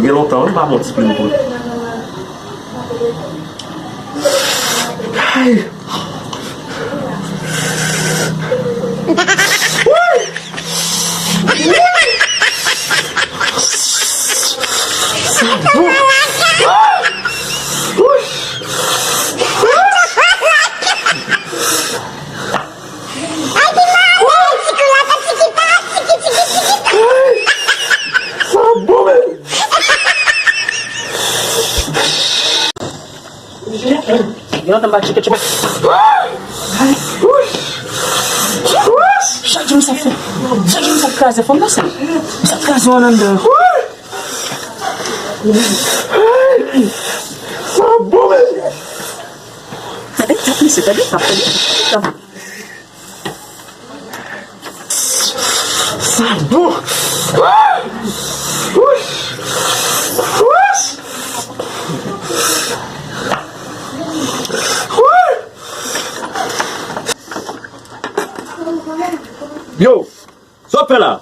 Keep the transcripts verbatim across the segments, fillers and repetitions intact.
Gen lontan, wi, m pa pran ti plim pou. Ay! Sa bon! Sa bon, men! Gen lontan m pa tcheke tcheke. Chak jou m sa fè. Chak jou m sa kraze. Fò m danse. M sa kraze w anndan. Sa bon, men. Tande, tande, mesye, tande, tande. Sa bon. Yo, sa w ap fè la?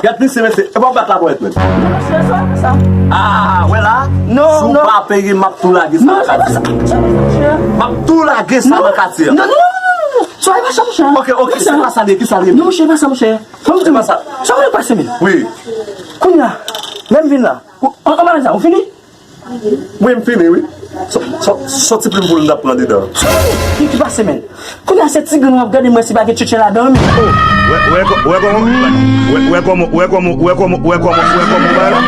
Gad misye, mesye. E pa w bat la ponyèt, menm. Non, mesye, sa, sa. Ah, wè la? Non, non. Si w pa peye, m ap tou lage sa nan katye. M ap tou lage sa nan katye. Non, non, non, non, non. Sa e pa sa, monchè. Ok, ok, se pa sa li ye, ki sa li ye? Non, monchè, e pa sa, monchè. Fò m di w sa. Sa w pase, menm? Wi. Kounye a, lè m vin la, ou, an, an, malè sa, ou fini? Wi, m fini, wi. Sò-, sò-, sòti plim pou l, n ap pran dedan. Ki, ki pase, menm? Kounye a, se ti grenn w ap gade mwen si pa gen tchetche ladan, menm. Wè, wè kò-, wè kòman, wè, wè kòman, wè kòman, wè kòman, wè kòman, wè kòman, wè la.